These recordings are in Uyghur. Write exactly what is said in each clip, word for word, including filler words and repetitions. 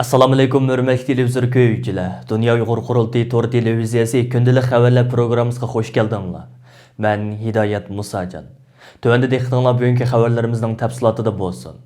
ئەسسالامۇئەلەيكۇم، ھۆرمەتلىك تېلېۋىزور كۆرگۈچىلەر! دۇنيا ئۇيغۇر قۇرۇلتىيى تور تېلېۋىزىيەسى كۈندىلىك خەۋەرلەر پروگراممىسىغا خۇش كەلدىڭلار. مەن ھىدايەت مۇساجان. تۆۋەندە دىققىتىڭلار بۈگۈنكى خەۋەرلىرىمىزنىڭ تەپسىلاتىدا بولسۇن.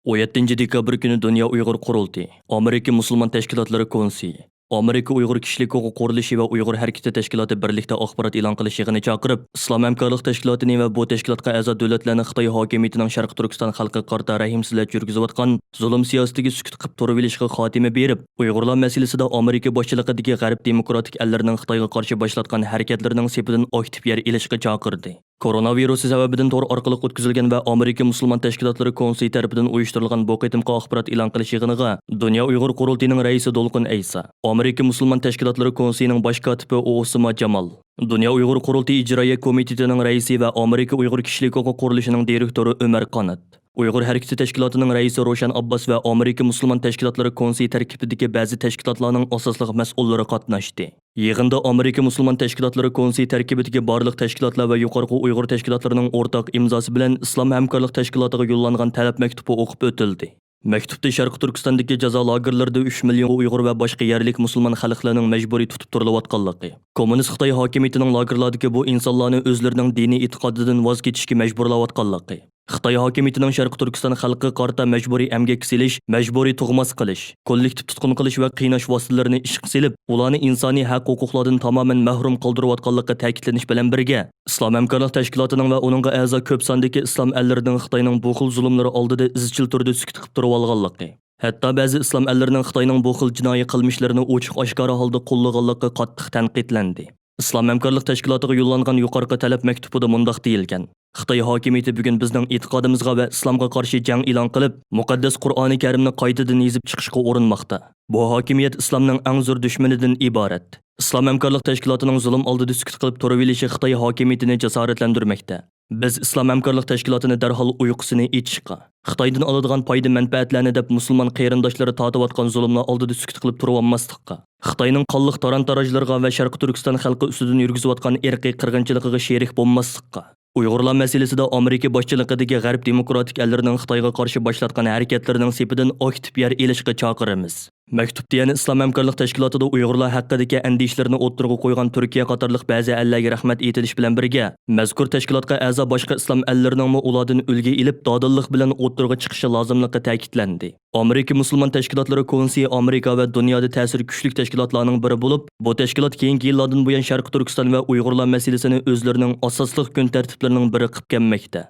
ئون يەتتىنچى دېكابىر كۈنى دۇنيا ئۇيغۇر قۇرۇلتىيى، ئامېرىكا مۇسۇلمان تەشكىلاتلىرى كونسېيى، ئامېرىكا ئۇيغۇر كىشىلىك ھوقۇق قۇرۇلۇشى ۋە ئۇيغۇر ھەرىكىتى تەشكىلاتى بىرلىكتە ئاخبارات ئېلان قىلىش يىغىنى چاقىرىپ، ئىسلام ھەمكارلىق تەشكىلاتىنى ۋە بۇ تەشكىلاتقا ئەزا دۆلەتلەرنى خىتاي ھاكىمىيىتىنىڭ شەرقىي تۈركىستان خەلقىگە قارىتا رەھىمسىزلەرچە يۈرگۈزۈۋاتقان زۇلۇم سىياسىتىگە سۈكۈت قىلىپ تۇرۇۋېلىشىغا خاتىمە بېرىپ، ئۇيغۇرلار مەسىلىسىدە ئامېرىكا باشچىلىقىدىكى غەرب دېموكراتىك ئەللىرىنىڭ خىتايغا قارشى باشلاتقان ھەرىكەتلىرىنىڭ سېپىدىن ئاكتىپ يەر ئېلىشقا چاقىردى. كورونا ۋىرۇسى سەۋەبىدىن تور ئارقىلىق ئۆتكۈزۈلگەن ۋە ئامېرىكا مۇسۇلمان تەشكىلاتلىرى كونسېيى تەرىپىدىن ئۇيۇشتۇرۇلغان بۇ قېتىمقى ئاخبارات ئېلان قىلىش يىغىنىغا دۇنيا ئۇيغۇر قۇرۇلتىيىنىڭ رەئىسى دولقۇن ئەيسا، ئامېرىكا مۇسۇلمان تەشكىلاتلىرى كونسېيىنىڭ باش كاتىپى ئوسما جامال، دۇنيا ئۇيغۇر قۇرۇلتىيى ئىجرائىيە كومىتېتىنىڭ رەئىسى ۋە ئامېرىكا ئۇيغۇر كىشىلىك ھوقۇق قۇرۇلۇشىنىڭ دىرېكتورى ئۆمەر قانات، ئۇيغۇر ھەرىكىتى تەشكىلاتىنىڭ رەئىسى روشەن ئابباس ۋە ئامېرىكا مۇسۇلمان تەشكىلاتلىرى كونسېيى تەركىبىدىكى بەزى تەشكىلاتلارنىڭ ئاساسلىق مەسئۇللىرى قاتناشتى. يىغىندا ئامېرىكا مۇسۇلمان تەشكىلاتلىرى كونسېيى تەركىبىدىكى بارلىق تەشكىلاتلار ۋە يۇقارقى ئۇيغۇر تەشكىلاتلىرىنىڭ ئورتاق ئىمزاسى بىلەن ئىسلام ھەمكارلىق تەشكىلاتىغا يوللانغان تەلەپ مەكتۇپى ئوقۇپ ئۆتۈلدى. مەكتۇپتا شەرقىي تۈركىستاندىكى جازا لاگېرلىرىدا ئۈچ مىليونغا ئۇيغۇر ۋە باشقا يەرلىك مۇسۇلمان خەلقلەرنىڭ مەجبۇرىي تۇتۇپ تۇرۇلۇۋاتقانلىقى، كوممۇنىست خىتاي ھاكىمىيىتىنىڭ لاگېرلاردىكى بۇ ئىنسانلارنى ئۆزلىرىنىڭ دىنىي ئېتىقادىدىن ۋاز كېچىشكە مەجبۇرلاۋاتقانلىقى، خىتاي ھاكىمىيىتىنىڭ شەرقىي تۈركىستان خەلقىگە قارىتا مەجبۇرىي ئەمگەككە سېلىش، مەجبۇرىي تۇغماس قىلىش، كوللېكتىپ تۇتقۇن قىلىش ۋە قىيناش ۋاسىتىلىرىنى ئىشقا سېلىپ، ئۇلارنى ئىنسانىي ھەق-ھوقۇقلاردىن تامامەن مەھرۇم قالدۇرۇۋاتقانلىقى تەكىتلىنىش بىلەن بىرگە، ئىسلام ھەمكارلىق تەشكىلاتىنىڭ ۋە ئۇنىڭغا ئەزا كۆپ ساندىكى ئىسلام ئەللىرىنىڭ خىتاينىڭ بۇ خىل زۇلۇملىرى ئالدىدا ئىزچىل تۈردە سۈكۈت قىلىپ تۇرۇۋالغانلىقى، ھەتتا بەزى ئىسلام ئەللىرىنىڭ خىتاينىڭ بۇ خىل جىنايى قىلمىشلىرىنى ئوچۇق-ئاشكارا ھالدا قوللىغانلىقى قاتتىق تەنقىدلەندى. ئىسلام ھەمكارلىق تەشكىلاتىغا يوللانغان يۇقىرىقى تەلەپ مەكتۇبىدا مۇنداق دېيىلگەن: خىتاي ھاكىمىيىتى بۈگۈن بىزنىڭ ئېتىقادىمىزغا ۋە ئىسلامغا قارشى جەڭ ئېلان قىلىپ، مۇقەددەس قۇرئانى كەرىمنى قايتىدىن يېزىپ چىقىشقا ئۇرۇنماقتا. بۇ ھاكىمىيەت ئىسلامنىڭ ئەڭ زور دۈشمىنىدىن ئىبارەت. ئىسلام ھەمكارلىق تەشكىلاتىنىڭ زۇلۇم ئالدىدا سۈكۈت قىلىپ تۇرۇۋېلىشى خىتاي ھاكىمىيىتىنى جاسارەتلەندۈرمەكتە. بىز ئىسلام ھەمكارلىق تەشكىلاتىنى دەرھال ئۇيقۇسىنى ئېچىشقا، خىتايدىن ئالىدىغان پايدا-مەنپەئەتلەرنى دەپ مۇسۇلمان قېرىنداشلىرى تارتىۋاتقان زۇلۇملار ئالدىدا سۈكۈت قىلىپ تۇرۇۋالماسلىققا، خىتاينىڭ قانلىق تاران-تاراجلىرىغا ۋە شەرقىي تۈركىستان خەلقى ئۈستىدىن يۈرگۈزۈۋاتقان ئىرقىي قىرغىنچىلىقىغا شېرىك بولماسلىققا، ئۇيغۇرلار مەسىلىسىدە ئامېرىكا باشچىلىقىدىكى غەرب دېموكراتىك ئەللىرىنىڭ خىتايغا قارشى باشلاتقان ھەرىكەتلىرىنىڭ سېپىدىن ئاكتىپ يەر ئېلىشقا چاقىرىمىز. مەكتۇپتا يەنە ئىسلام ھەمكارلىق تەشكىلاتىدا ئۇيغۇرلار ھەققىدىكى ئەندىشىلىرىنى ئوتتۇرىغا قويغان تۈركىيە قاتارلىق بەزى ئەللەرگە رەھمەت ئېيتىلىش بىلەن بىرگە، مەزكۇر تەشكىلاتقا ئەزا باشقا ئىسلام ئەللىرىنىڭمۇ ئۇلاردىن ئۈلگە ئېلىپ، دادىللىق بىلەن ئوتتۇرىغا چىقىشى لازىملىقى تەكىتلەندى. ئامېرىكا مۇسۇلمان تەشكىلاتلىرى كونسېيى ئامېرىكا ۋە دۇنيادا تەسىرى كۈچلۈك تەشكىلاتلارنىڭ بىرى بولۇپ، بۇ تەشكىلات كېيىنكى يىللاردىن بۇيان شەرقىي تۈركىستان ۋە ئۇيغۇرلار مەسىلىسىنى ئۆزلىرىنىڭ ئاساسلىق كۈن تەرتىپلىرىنىڭ بىرى قىلىپ كەلمەكتە.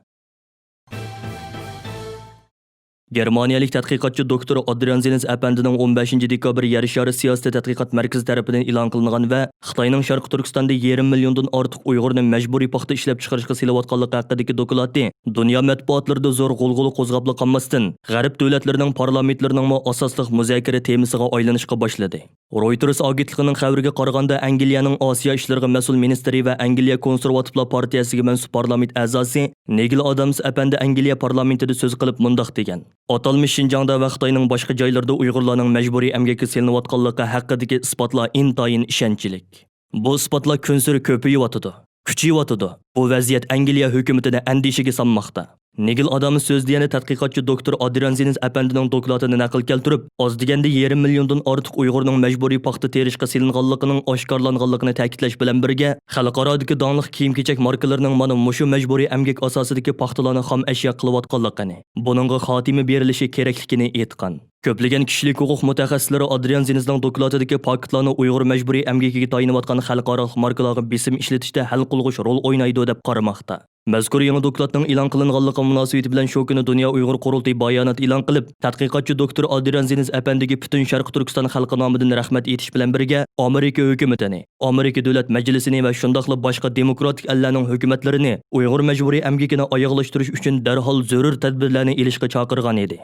گېرمانىيەلىك تەتقىقاتچى دوكتور ئادرىيان زېنس ئەپەندىنىڭ ئون بەشىنچى دېكابىر يەر شارى سىياسىتى تەتقىقات مەركىزى تەرىپىدىن ئېلان قىلىنغان ۋە خىتاينىڭ شەرقىي تۈركىستاندا يېرىم مىليوندىن ئارتۇق ئۇيغۇرنى مەجبۇرىي پاختا ئىشلەپچىقىرىشقا سېلىۋاتقانلىقى ھەققىدىكى دوكلاتى دۇنيا مەتبۇئاتلىرىدا زور غۇلغۇلا قوزغاپلا قالماستىن، غەرب دۆلەتلىرىنىڭ پارلامېنتلىرىنىڭمۇ ئاساسلىق مۇزاكىرە تېمىسىغا ئايلىنىشقا باشلىدى. رويتېرس ئاگېنتلىقىنىڭ خەۋىرىگە قارىغاندا، ئەنگلىيەنىڭ ئاسىيا ئىشلىرىغا مەسئۇل مىنىستىرى ۋە ئەنگلىيە كونسېرۋاتىپلار پارتىيەسىگە مەنسۇپ پارلامېنت ئەزاسى نېگىل ئادامس ئەپەندى ئەنگلىيە پارلامېنتىدا سۆز قىلىپ مۇنداق دېگەن: «ئاتالمىش شىنجاڭدا ۋە خىتاينىڭ باشقا جايلىرىدا ئۇيغۇرلارنىڭ مەجبۇرىي ئەمگەككە سېلىنىۋاتقانلىقى ھەققىدىكى ئىسپاتلار ئىنتايىن ئىشەنچلىك. بۇ ئىسپاتلار كۈنسېرى كۆپىيىۋاتىدۇ، كۈچىيىۋاتىدۇ. بۇ ۋەزىيەت ئەنگلىيە ھۆكۈمىتىنى ئەندىشىگە سالماقتا.» نېگىل ئادامس سۆزىدە يەنە تەتقىقاتچى دوكتور ئادرىيان زېنس ئەپەندىنىڭ دوكلاتىنى نەقىل كەلتۈرۈپ، ئاز دېگەندە يېرىم مىليوندىن ئارتۇق ئۇيغۇرنىڭ مەجبۇرىي پاختا تېرىشقا سېلىنغانلىقىنىڭ ئاشكارىلانغانلىقىنى تەكىتلەش بىلەن بىرگە، خەلقئارادىكى داڭلىق كىيىم-كېچەك ماركىلىرىنىڭ مانا مۇشۇ مەجبۇرىي ئەمگەك ئاساسىدىكى پاختىلارنى خام ئەشيا قىلىۋاتقانلىقىنى، بۇنىڭغا خاتىمە بېرىلىشى كېرەكلىكىنى ئېيتقان. كۆپلىگەن كىشىلىك ھوقۇق مۇتەخەسسىسلىرى ئادرىيان زېنسنىڭ دوكلاتىدىكى پاكىتلارنى ئۇيغۇر مەجبۇرىي ئەمگىكىگە تايىنىۋاتقان خەلقئارالىق ماركىلارغا بېسىم ئىشلىتىشتە ھەل قىلغۇچ رول ئوينايدۇ دەپ قارىماقتا. مەزكۇر يېڭى دوكلاتنىڭ ئېلان قىلىنغانلىقى مۇناسىۋىتى بىلەن شۇ كۈنى دۇنيا ئۇيغۇر قۇرۇلتىيى بايانات ئېلان قىلىپ، تەتقىقاتچى دوكتور ئادرىيان زېنس ئەپەندىگە پۈتۈن شەرقىي تۈركىستان خەلقى نامىدىن رەھمەت ئېيتىش بىلەن بىرگە، ئامېرىكا ھۆكۈمىتىنى، ئامېرىكا دۆلەت مەجلىسىنى ۋە شۇنداقلا باشقا دېموكراتىك ئەللەرنىڭ ھۆكۈمەتلىرىنى ئۇيغۇر مەجبۇرىي ئەمگىكىنى ئاياغلاشتۇرۇش ئۈچۈن دەرھال زۆرۈر تەدبىرلەرنى ئېلىشقا چاقىرغان ئىدى.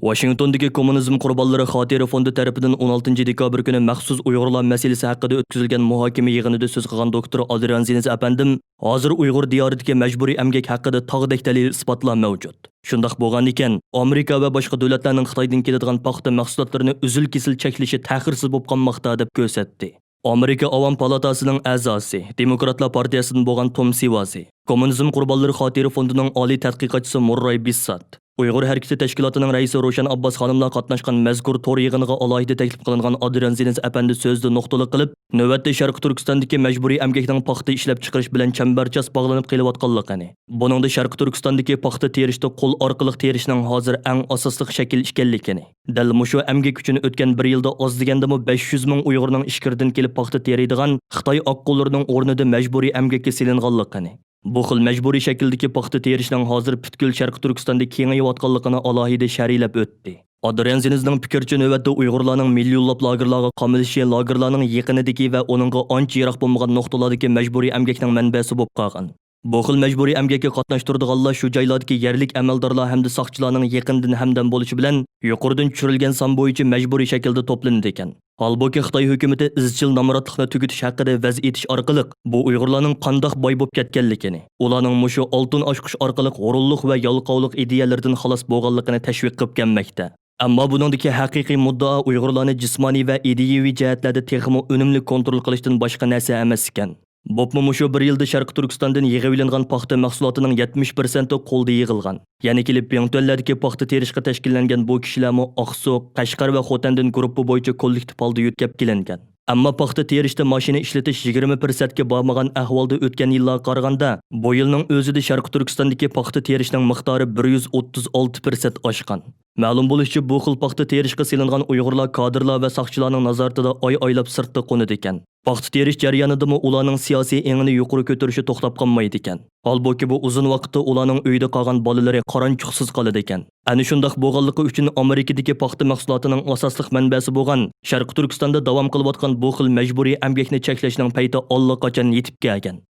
ۋاشىنگتوندىكى كوممۇنىزم قۇربانلىرى خاتىرە فوندى تەرىپىدىن ئون ئالتىنچى دېكابىر كۈنى مەخسۇس ئۇيغۇرلار مەسىلىسى ھەققىدە ئۆتكۈزۈلگەن مۇھاكىمە يىغىنىدا سۆز قىلغان دوكتور ئادرىيان زېنس ئەپەندىم، ھازىر ئۇيغۇر دىيارىدىكى مەجبۇرىي ئەمگەك ھەققىدە تاغدەك دەلىل-ئىسپاتلار مەۋجۇت. شۇنداق بولغانىكەن، ئامېرىكا ۋە باشقا دۆلەتلەرنىڭ خىتايدىن كېلىدىغان پاختا مەھسۇلاتلىرىنى ئۈزۈل-كېسىل چەكلىشى تەخىرسىز بولۇپ قالماقتا، دەپ كۆرسەتتى. ئامېرىكا ئاۋام پالاتاسىنىڭ ئەزاسى، دېموكراتلار پارتىيەسىدىن بولغان توم سىۋازى، كوممۇنىزم قۇربانلىرى خاتىرە فوندىنىڭ ئالىي تەتقىقاتچىسى مۇرراي بىسسات، ئۇيغۇر ھەرىكىتى تەشكىلاتىنىڭ رەئىسى روشەن ئابباس خانىملار قاتناشقان مەزكۇر تور يىغىنىغا ئالاھىدە تەكلىپ قىلىنغان ئادرىيان زېنز ئەپەندى سۆزىدە نۇقتىلىق قىلىپ، نۆۋەتتە شەرقىي تۈركىستاندىكى مەجبۇرىي ئەمگەكنىڭ پاختا ئىشلەپچىقىرىش بىلەن چەمبەرچاس باغلىنىپ قېلىۋاتقانلىقىنى، بۇنىڭدا شەرقىي تۈركىستاندىكى پاختا تېرىشتا قول ئارقىلىق تېرىشنىڭ ھازىر ئەڭ ئاساسلىق شەكىل ئىكەنلىكىنى، دەل مۇشۇ ئەمگەك ئۈچۈن ئۆتكەن بىر يىلدا ئاز دېگەندىمۇ بەش يۈز مىڭ ئۇيغۇرنىڭ ئىچكىرىدىن كېلىپ پاختا تېرىيدىغان خىتاي ئاققۇنلىرىنىڭ ئورنىدا مەجبۇرىي ئەمگەككە سېلىنغانلىقىنى، بۇ خىل مەجبۇرىي شەكىلدىكى پاختا تېرىشنىڭ ھازىر پۈتكۈل شەرقىي تۈركىستاندا كېڭىيىۋاتقانلىقىنى ئالاھىدە شەرھلەپ ئۆتتى. ئادرىيان زېنزنىڭ پىكرىچە، نۆۋەتتە ئۇيغۇرلارنىڭ مىليونلاپ لاگېرلارغا قامىلىشى، لاگېرلارنىڭ يېقىنىدىكى ۋە ئۇنىڭغا ئانچە يىراق بولمىغان نۇقتىلاردىكى مەجبۇرىي ئەمگەكنىڭ مەنبەسى بولۇپ قالغان. بۇ خىل مەجبۇرىي ئەمگەككە قاتناشتۇرىدىغانلار شۇ جايلاردىكى يەرلىك ئەمەلدارلار ھەمدە ساقچىلارنىڭ يېقىندىن ھەمدەم بولۇشى بىلەن يۇقىرىدىن چۈشۈرۈلگەن سان بويىچە مەجبۇرىي شەكىلدە توپلىنىدىكەن. ھالبۇكى، خىتاي ھۆكۈمىتى ئىزچىل نامراتلىقنى تۈگىتىش ھەققىدە ۋەز ئېتىش ئارقىلىق بۇ ئۇيغۇرلارنىڭ قانداق باي بولۇپ كەتكەنلىكىنى، ئۇلارنىڭ مۇشۇ ئالتۇن ئاچقۇچ ئارقىلىق ھۇرۇنلۇق ۋە يالقاۋلىق ئىدىيەلىرىدىن خالاس بولغانلىقىنى تەشۋىق قىلىپ كەلمەكتە. ئەمما بۇنىڭدىكى ھەقىقىي مۇددىئا ئۇيغۇرلارنى جىسمانىي ۋە ئىدىيەۋى جەھەتلەردە تېخىمۇ ئۈنۈملۈك كونترول قىلىشتىن باشقا نەرسە ئەمەس ئىكەن. بولۇپمۇ مۇشۇ بىر يىلدا شەرقىي تۈركىستاندىن يىغىۋېلىنغان پاختا مەھسۇلاتىنىڭ يەتمىش پىرسەنتى قولدا يىغىلغان. يەنە كېلىپ بىڭتۈەنلەردىكى پاختا تېرىشقا تەشكىللەنگەن بۇ كىشىلەرمۇ ئاقسۇ، قەشقەر ۋە خوتەندىن گۇرۇپپا بويىچە كوللېكتىپ ھالدا يۆتكەپ كېلىنگەن. ئەمما پاختا تېرىشتا ماشىنا ئىشلىتىش يىگىرمە پىرسەنتكە بارمىغان ئەھۋالدا ئۆتكەن يىللارغا قارىغاندا، بۇ يىلنىڭ ئۆزىدە شەرقىي تۈركىستاندىكى پاختا تېرىشنىڭ مىقدارى بىر يۈز ئوتتۇز ئالتە پىرسەنت ئاشقان. مەلۇم بولۇشىچە، بۇ خىل پاختا تېرىشقا سېلىنغان ئۇيغۇرلار كادىرلار ۋە ساقچىلارنىڭ نازارىتىدە ئاي ئايلاپ سىرتتا قونىدىكەن. پاختا تېرىش جەريانىدىمۇ ئۇلارنىڭ سىياسىي ئېڭىنى يۇقىرى كۆتۈرۈشى توختاپ قالمايدىكەن. ھالبۇكى، بۇ ئۇزۇن ۋاقىتتا ئۇلارنىڭ ئۆيىدە قالغان بالىلىرى قارانچۇقسىز قالىدىكەن. ئەنە شۇنداق بولغانلىقى ئۈچۈن، ئامېرىكىدىكى پاختا مەھسۇلاتىنىڭ ئاساسلىق مەنبەسى بولغان شەرقىي تۈركىستاندا داۋام قىلىۋاتقان بۇ خىل مەجبۇرىي ئەمگەكنى چەكلەشنىڭ پەيتى ئاللىقاچان يېتىپ كەلگەن.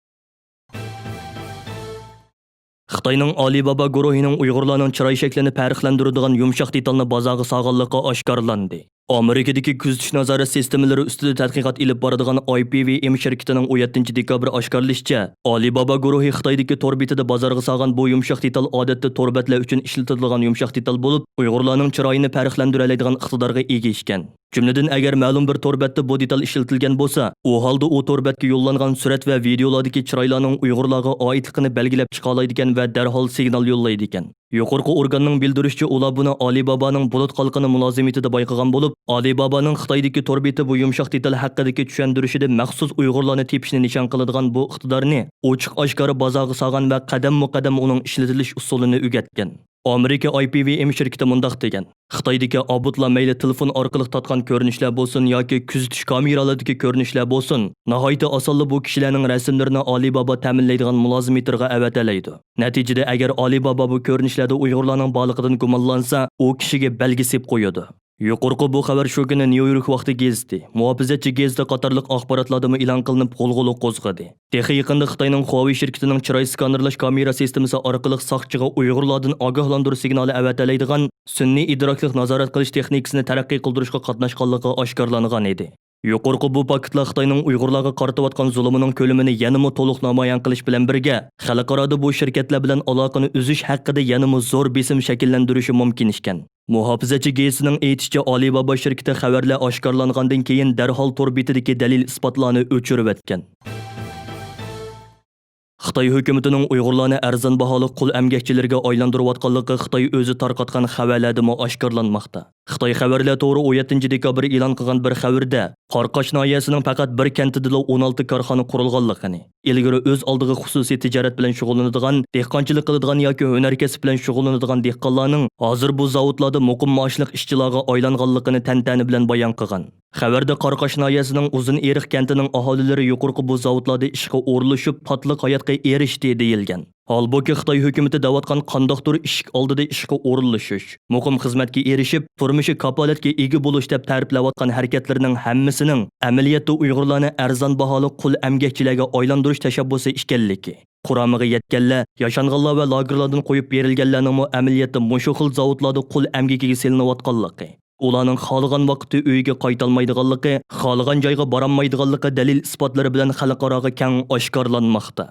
خىتاينىڭ ئالىبابا گۇرۇھىنىڭ ئۇيغۇرلارنىڭ چىراي شەكلىنى پەرقلەندۈرىدىغان يۇمشاق دېتالنى بازارغا سالغانلىقى ئاشكارىلاندى. ئامېرىكىدىكى كۆزىتىش نازارەت سىستېمىلىرى ئۈستىدە تەتقىقات ئېلىپ بارىدىغان ئاي پى ۋى ئېم شىركىتىنىڭ ئون يەتتىنچى دېكابىر ئاشكارىلىشىچە، ئالىبابا گۇرۇھى خىتايدىكى تور بېتىدە بازارغا سالغان بۇ يۇمشاق دېتال ئادەتتە تور بەتلەر ئۈچۈن ئىشلىتىدىغان يۇمشاق دېتال بولۇپ، ئۇيغۇرلارنىڭ چىرايىنى پەرقلەندۈرەلەيدىغان ئىقتىدارغا ئىگە ئىكەن. جۈملىدىن، ئەگەر مەلۇم بىر تور بەتتە بۇ دېتال ئىشلىتىلگەن بولسا، ئۇ ھالدا ئۇ تور بەتكە يوللانغان سۈرەت ۋە ۋىدېئولاردىكى چىرايلارنىڭ ئۇيغۇرلارغا ئائىتلىقىنى بەلگىلەپ چىقالايدىكەن ۋە دەرھال سىگنال يوللايدىكەن. يۇقىرىقى ئورگاننىڭ بىلدۈرۈشىچە، ئۇلار بۇنى ئالىبابانىڭ بۇلۇت قالقىنى مۇلازىمىتىدە بايقىغان بولۇپ، ئالىبابانىڭ خىتايدىكى تور بېتى بۇ يۇمشاق دېتال ھەققىدىكى چۈشەندۈرۈشىدە مەخسۇس ئۇيغۇرلارنى تېپىشنى نىشان قىلىدىغان بۇ ئىقتىدارنى ئوچۇق-ئاشكارا بازارغا سالغان ۋە قەدەممۇ قەدەم ئۇنىڭ ئىشلىتىلىش ئۇسۇلىنى ئۆگەتكەن. ئامېرىكا ئاي پى ۋى ئېم شىركىتى مۇنداق دېگەن: خىتايدىكى ئابۇتلار مەيلى تېلېفون ئارقىلىق تارتقان كۆرۈنۈشلەر بولسۇن ياكى كۆزىتىش كامېرالىرىدىكى كۆرۈنۈشلەر بولسۇن، ناھايىتى ئاسانلا بۇ كىشىلەرنىڭ رەسىملىرىنى ئالىبابا تەمىنلەيدىغان مۇلازىمېتىرغا ئەۋەتەلەيدۇ. نەتىجىدە، ئەگەر ئالىبابا بۇ كۆرۈنۈشلەردە ئۇيغۇرلارنىڭ بارلىقىدىن گۇمانلانسا، ئۇ كىشىگە بەلگە سېلىپ قويىدۇ. يۇقىرىقى بۇ خەۋەر شۇ كۈنى نيۇ يورك ۋاقتى گېزىتى، مۇھاپىزەتچى گېزىتى قاتارلىق ئاخباراتلاردىمۇ ئېلان قىلىنىپ، غۇلغۇلا قوزغىدى. تېخى يېقىندا خىتاينىڭ خۇاۋېي شىركىتىنىڭ چىراي سكانېرلاش كامېرا سىستېمىسى ئارقىلىق ساقچىغا ئۇيغۇرلاردىن ئاگاھلاندۇرۇش سىگنالى ئەۋەتەلەيدىغان سۈنئىي ئىدراكلىق نازارەت قىلىش تېخنىكىسىنى تەرەققىي قىلدۇرۇشقا قاتناشقانلىقى ئاشكارىلانغان ئىدى. يۇقىرىقى بۇ پاكىتلار خىتاينىڭ ئۇيغۇرلارغا قارىتىۋاتقان زۇلۇمىنىڭ كۆلىمىنى يەنىمۇ تولۇق نامايان قىلىش بىلەن بىرگە، خەلقئارادا بۇ شىركەتلەر بىلەن ئالاقىنى ئۈزۈش ھەققىدە يەنىمۇ زور بېسىم شەكىللەندۈرۈشى مۇمكىن ئىكەن. مۇھاپىزەتچى گېزىتىنىڭ ئېيتىشىچە، ئالىبابا شىركىتى خەۋەرلەر ئاشكارىلانغاندىن كېيىن دەرھال تور بېتىدىكى دەلىل-ئىسپاتلارنى ئۆچۈرۈۋەتكەن. خىتاي ھۆكۈمىتىنىڭ ئۇيغۇرلارنى ئەرزان باھالىق قۇل ئەمگەكچىلىرىگە ئايلاندۇرۇۋاتقانلىقى خىتاي ئۆزى تارقاتقان خەۋەرلەردىمۇ ئاشكارىلانماقتا. خىتاي خەۋەرلەر تورى ئون يەتتىنچى دېكابىر ئېلان قىلغان بىر خەۋىرىدە، قاراقاش ناھىيەسىنىڭ پەقەت بىر كەنتىدىلا ئون ئالتە كارخانا قۇرۇلغانلىقىنى، ئىلگىرى ئۆز ئالدىغا خۇسۇسىي تىجارەت بىلەن شۇغۇللىنىدىغان، دېھقانچىلىق قىلىدىغان ياكى ھۈنەر كەسىپ بىلەن شۇغۇللىنىدىغان دېھقانلارنىڭ ھازىر بۇ زاۋۇتلاردا مۇقىم مائاشلىق ئىشچىلارغا ئايلانغانلىقىنى تەنتەنە بىلەن بايان قىلغان. خەۋەردە قاراقاش ناھىيەسىنىڭ ئۇزۇن ئېرىق كەنتىنىڭ ئاھالىلىرى يۇقىرىقى بۇ زاۋۇتلاردا ئىشقا ئورۇنلىشىپ، تاتلىق ھاياتقا ئېرىشتى، دېيىلگەن. ھالبۇكى، خىتاي ھۆكۈمىتى دەۋاتقان قانداقتۇر ئىشىك ئالدىدا ئىشقا ئورۇنلىشىش، مۇقىم خىزمەتكە ئېرىشىپ، تۇرمۇشى كاپالەتكە ئىگە بولۇش دەپ تەرىپلەۋاتقان ھەرىكەتلىرىنىڭ ھەممىسىنىڭ ئەمەلىيەتتە ئۇيغۇرلارنى ئەرزان باھالىق قۇل ئەمگەكچىلەرگە ئايلاندۇرۇش تەشەببۇسى ئىكەنلىكى، قۇرامىغا يەتكەنلەر، ياشانغانلار ۋە لاگېرلاردىن قويۇپ بېرىلگەنلەرنىڭمۇ ئەمەلىيەتتە مۇشۇ خىل زاۋۇتلاردا قۇل ئەمگىكىگە سېلىنىۋاتقانلىقى، ئۇلارنىڭ خالىغان ۋاقىتتا ئۆيىگە قايتالمايدىغانلىقى، خالىغان جايغا بارالمايدىغانلىقى دەلىل-ئىسپاتلىرى بىلەن خەلقئاراغا كەڭ ئاشكارىلانماقتا.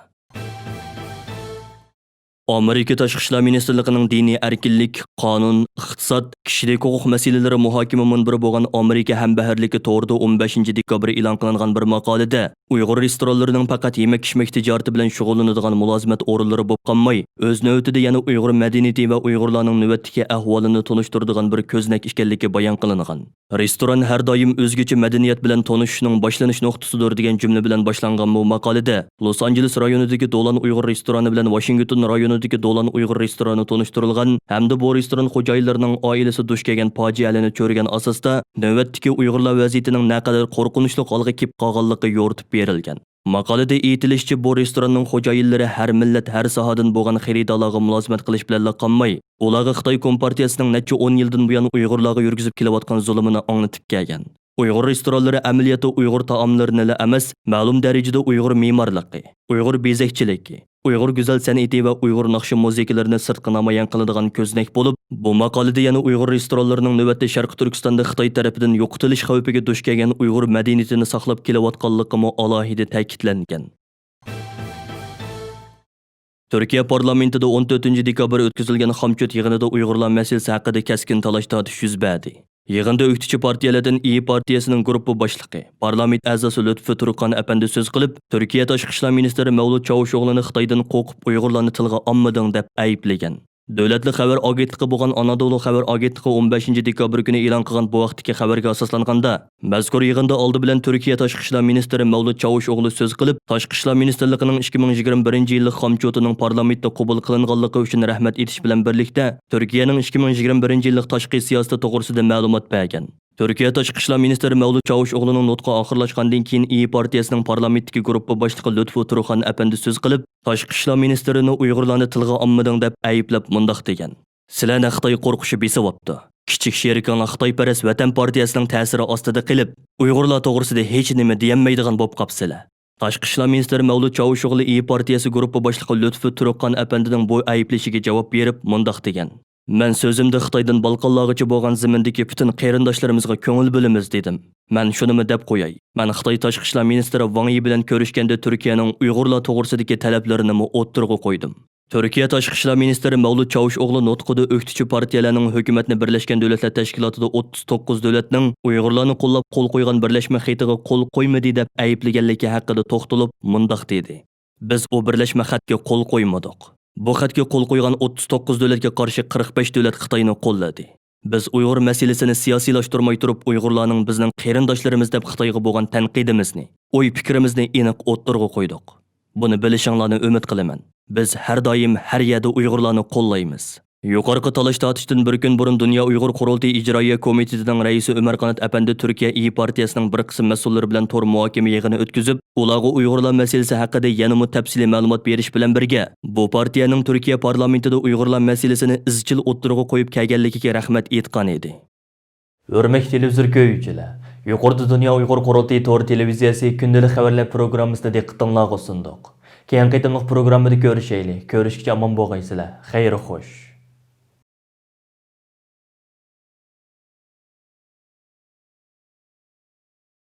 ئامېرىكا تاشقى ئىشلار مىنىستىرلىقىنىڭ دىنىي ئەركىنلىك، قانۇن، ئىقتىساد، كىشىلىك ھوقۇق مەسىلىلىرى مۇھاكىمە مۇنبىرى بولغان ئامېرىكا ھەمبەھىرلىكى تورىدا ئون بەشىنچى دېكابىر ئېلان قىلىنغان بىر ماقالىدە، ئۇيغۇر رېستورانلىرىنىڭ پەقەت يېمەك-ئىچمەك تىجارىتى بىلەن شۇغۇللىنىدىغان مۇلازىمەت ئورۇنلىرى بولۇپ قالماي، ئۆز نۆۋىتىدە يەنە ئۇيغۇر مەدەنىيىتى ۋە ئۇيغۇرلارنىڭ نۆۋەتتىكى ئەھۋالىنى تونۇشتۇرىدىغان بىر كۆزنەك ئىكەنلىكى بايان قىلىنغان. رېستوران ھەر دائىم ئۆزگىچە مەدەنىيەت بىلەن تونۇشۇشنىڭ باشلىنىش نۇقتىسىدۇر، دېگەن جۈملە بىلەن باشلانغان بۇ ماقالىدە، لوس ئانژېلېس رايونىدىكى دولان ئۇيغۇر رېستورانى بىلەن ۋاشىنگتون رايونىدىكى دولان ئۇيغۇر رېستورانى تونۇشتۇرۇلغان ھەمدە بۇ رېستوران خوجايىنلىرىنىڭ ئائىلىسى دۇچ كەلگەن پاجىئەلەرنى چۆرگەن ئاساستا، نۆۋەتتىكى ئۇيغۇرلار ۋەزىيىتىنىڭ نەقەدەر قورقۇنچلۇق ھالغا كېلىپ قالغانلىقى يورۇتۇپ بېرىلگەن. ماقالىدە ئېيتىلىشىچە، بۇ رېستوراننىڭ خوجايىنلىرى ھەر مىللەت، ھەر ساھەدىن بولغان خېرىدارلارغا مۇلازىمەت قىلىش بىلەنلا قالماي، ئۇلارغا خىتاي كومپارتىيەسىنىڭ نەچچە ئون يىلدىن بۇيان ئۇيغۇرلارغا يۈرگۈزۈپ كېلىۋاتقان زۇلۇمىنى ئاڭلىتىپ كەلگەن. ئۇيغۇر رېستورانلىرى ئەمەلىيەتتە ئۇيغۇر تائاملىرىنىلا ئەمەس، مەلۇم دەرىجىدە ئۇيغۇر مېمارلىقى، ئۇيغۇر بېزەكچىلىكى، ئۇيغۇر گۈزەل سەنئىتى ۋە ئۇيغۇر ناخشا مۇزىكىلىرىنى سىرتقا نامايان قىلىدىغان كۆزنەك بولۇپ، بۇ ماقالىدە يەنە ئۇيغۇر رېستورانلىرىنىڭ نۆۋەتتە شەرقىي تۈركىستاندا خىتاي تەرىپىدىن يوقىتىلىش خەۋپىگە دۇچ كەلگەن ئۇيغۇر مەدەنىيىتىنى ساقلاپ كېلىۋاتقانلىقىمۇ ئالاھىدە تەكىتلەنگەن. تۈركىيە پارلامېنتىدا ئون تۆتىنچى دېكابىر ئۆتكۈزۈلگەن خامچوت يىغىنىدا ئۇيغۇرلار مەسىلىسى ھەققىدە كەسكىن تالاش-تارتىش يۈز بەردى. يىغىندا ئۆكتىچى پارتىيەلەردىن ئىيى پارتىيەسىنىڭ گۇرۇپپا باشلىقى، پارلامېنت ئەزاسى لۇتپى تۇركان ئەپەندى سۆز قىلىپ، تۈركىيە تاشقى ئىشلار مىنىستىرى مەۋلۇت چاۋۇشئوغلۇنى خىتايدىن قورقۇپ ئۇيغۇرلارنى تىلغا ئالمىدىڭ دەپ ئەيىبلىگەن. دۆلەتلىك خەۋەر ئاگېنتلىقى بولغان ئانادولۇ خەۋەر ئاگېنتلىقى ئون بەشىنچى دېكابىر كۈنى ئېلان قىلغان بۇ ھەقتىكى خەۋەرگە ئاساسلانغاندا، مەزكۇر يىغىندا ئالدى بىلەن تۈركىيە تاشقى ئىشلار مىنىستىرى مەۋلۇت چاۋۇشئوغلى سۆز قىلىپ، تاشقى ئىشلار مىنىستىرلىقىنىڭ ئىككى مىڭ يىگىرمە بىرىنچى يىللىق خامچوتىنىڭ پارلامېنتتا قوبۇل قىلىنغانلىقى ئۈچۈن رەھمەت ئېيتىش بىلەن بىرلىكتە، تۈركىيەنىڭ ئىككى مىڭ يىگىرمە بىرىنچى يىللىق تاشقى سىياسىتى توغرىسىدا مەلۇمات بەرگەن. تۈركىيە تاشقى ئىشلار مىنىستىرى مەۋلۇت چاۋۇشئوغلۇنىڭ نۇتقى ئاخىرلاشقاندىن كېيىن، ئىيى پارتىيەسىنىڭ پارلامېنتتىكى گۇرۇپپا باشلىقى لۇتفى تۇرخان ئەپەندى سۆز قىلىپ، تاشقى ئىشلار مىنىستىرىنى ئۇيغۇرلارنى تىلغا ئالمىدىڭ دەپ ئەيىبلەپ مۇنداق دېگەن: سىلەرنى خىتاي قورقۇشى بېسىۋاپتۇ. كىچىك شېرىكىڭلار خىتايپەرەس ۋەتەن پارتىيەسىنىڭ تەسىرى ئاستىدا قېلىپ، ئۇيغۇرلار توغرىسىدا ھېچنېمە دېيەلمەيدىغان بولۇپ قاپسىلەر. تاشقى ئىشلار مىنىستىرى مەۋلۇت چاۋۇشئوغلى ئىيى پارتىيەسى گۇرۇپپا باشلىقى لۇتفى تۇرخان ئەپەندىنىڭ بۇ ئەيىبلىشىگە جاۋاب بېرىپ مۇنداق دېگەن: مەن سۆزۈمدە خىتايدىن بالقانلارغىچە بولغان زېمىندىكى پۈتۈن قېرىنداشلىرىمىزغا كۆڭۈل بۆلىمىز دېدىم. مەن شۇنىمۇ دەپ قوياي، مەن خىتاي تاشقى ئىشلار مىنىستىرى ۋاڭ يى بىلەن كۆرۈشكەندە تۈركىيەنىڭ ئۇيغۇرلار توغرىسىدىكى تەلەپلىرىنىمۇ ئوتتۇرىغا قويدۇم. تۈركىيە تاشقى ئىشلار مىنىستىرى مەۋلۇت چاۋۇشئوغلى نۇتقىدا ئۆكتىچى پارتىيەلەرنىڭ ھۆكۈمەتنى بىرلەشكەن دۆلەتلەر تەشكىلاتىدا ئوتتۇز توققۇز دۆلەتنىڭ ئۇيغۇرلارنى قوللاپ قول قويغان بىرلەشمە خېتىغا قول قويمىدى دەپ ئەيىبلىگەنلىكى ھەققىدە توختىلىپ مۇنداق دېدى: بىز ئۇ بىرلەشمە خەتكە قول قويمىدۇق. بۇ خەتكە قول قويغان ئوتتۇز توققۇز دۆلەتكە قارشى قىرىق بەش دۆلەت خىتاينى قوللىدى. بىز ئۇيغۇر مەسىلىسىنى سىياسىيلاشتۇرماي تۇرۇپ، ئۇيغۇرلارنىڭ بىزنىڭ قېرىنداشلىرىمىز دەپ خىتايغا بولغان تەنقىدىمىزنى، ئوي-پىكرىمىزنى ئېنىق ئوتتۇرىغا قويدۇق. بۇنى بىلىشىڭلارنى ئۈمىد قىلىمەن. بىز ھەر دائىم ھەر يەردە ئۇيغۇرلارنى قوللايمىز. يۇقىرىقى تالاش-تارتىشتىن بىر كۈن بۇرۇن دۇنيا ئۇيغۇر قۇرۇلتىيى ئىجرائىيە كومىتېتىنىڭ رەئىسى ئۆمەر قانات ئەپەندى تۈركىيە ئىيى پارتىيەسىنىڭ بىر قىسىم مەسئۇللىرى بىلەن تور مۇھاكىمە يىغىنى ئۆتكۈزۈپ، ئۇلارغا ئۇيغۇرلار مەسىلىسى ھەققىدە يەنىمۇ تەپسىلىي مەلۇمات بېرىش بىلەن بىرگە، بۇ پارتىيەنىڭ تۈركىيە پارلامېنتىدا ئۇيغۇرلار مەسىلىسىنى ئىزچىل ئوتتۇرىغا قويۇپ كەلگەنلىكىگە رەھمەت ئېيتقان ئىدى. ھۆرمەتلىك تېلېۋىزور كۆرگۈچىلەر، يۇقىرىدا دۇنيا ئۇيغۇر قۇرۇلتىيى تور تېلېۋىزىيەسى كۈندىلىك خەۋەرلەر پروگراممىسىنى دىققىتىڭلارغا سۇندۇق. كېيىنكى قېتىملىق پروگراممىدا كۆرۈشەيلى. كۆرۈشكىچە ئامان بولغايسىلەر. خەير خوش.